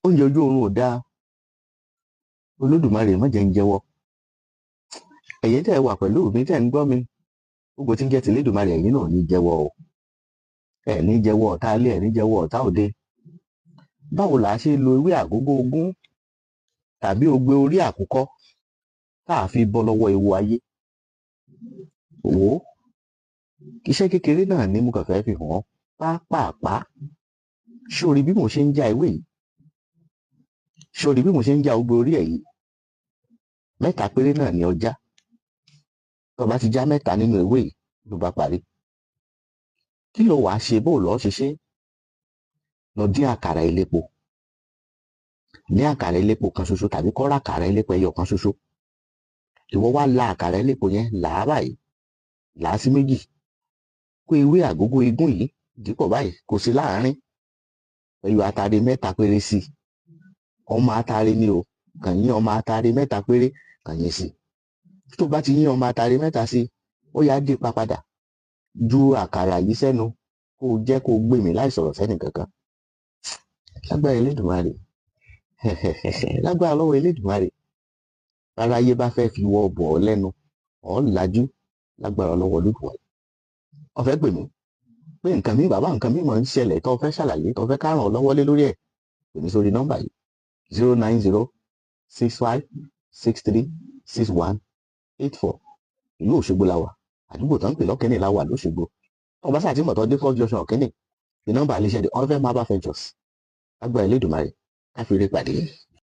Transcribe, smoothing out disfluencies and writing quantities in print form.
Oúnjẹ ojú oorun ò dáa. Olódùmarè má jẹ́ ń jẹ́wọ́. Ẹ̀yin tẹ́ ẹ wà pẹ̀lú mi, tẹ́ ń gbọ́ mi, gbogbo tí ń jẹ́ ti Elédùmarè, ẹ̀yin náà ní jẹ́wọ́ o. Ẹ̀ ní jẹ́wọ́ ọ̀tá ilé, ẹ̀ ní jẹ́wọ́ ọ̀tá òde. Báwo là á ṣe lo ewé àgógó ogún tàbí ogbè orí àkùkọ tá a fi bọ́ lọ́wọ́ ewu ayé? Wò ó, iṣẹ́ kékeré náà ni mo kàn fẹ́ fi hàn ọ́ pápápá. Sórí bí mo ṣe ń já ewé yìí, sórí bí mo ṣe ń já ogbè orí ẹ̀ yìí, mẹ́ta péré náà ni ọjà. Tó bá ti já mẹ́ta nínú ewé yìí, ló bá parí. Kí ló wàá ṣe? Bó lọ́ọ́ ṣe ṣe? Lọ dín àkàrà elépo. Ní àkàrà elépo kan ṣoṣo tàbí kọ́ra àkàrà elépo ẹyọ kan ṣoṣo. Ìwọ wá la àkàrà elépo yẹn, là á báyìí, là á sí méjì. Kó ewé àgógó igún yìí dípò báyìí, kó sí láàárín. Ẹyọ atare mẹ́ta péré sí i. Ọmọ atare ni o, kàn yín ọmọ atare mẹ́ta péré, kàn yín sí i. Tó bá ti yín ọmọ atare mẹ́ta sí i, ó yá, dé pa padà. Ju àkàrà yìí sẹ́nu, kó o jẹ́, kó o gbé mi láì sọ̀rọ̀ sẹ́nì kankan. Lágbára Elédùmarè, lágbára lọ́wọ́ Elédùmarè, aráyé bá fẹ́ fi wọ́ bọ̀ ọ́ lẹ́nu, ọ́ lajú lágbára lọ́wọ́ Olódùmarè. Ó fẹ́ pè mí pé nǹkan mi, bàbá, nǹkan mi mọ̀ ń ṣẹlẹ̀ tó fẹ́ ṣàlàyé, tó fẹ́ ká ràn ọ́ lọ́wọ́ lé lórí ẹ̀, pè mí sórí nọ́mbà yìí: 09065636184. Ìlú Òṣogbo la wà, àdúgbò tó ń pè lọ́kẹ́ni la wà lóṣogbo. Tó bá sáà tí mọ̀tọ́ dé First Junction Ọ̀kẹ́ni, ní nọ́mbà iléeṣẹ́ The Orphan Herbal Ventures. Lágbára Elédùmarè, ká fi ire pàdé.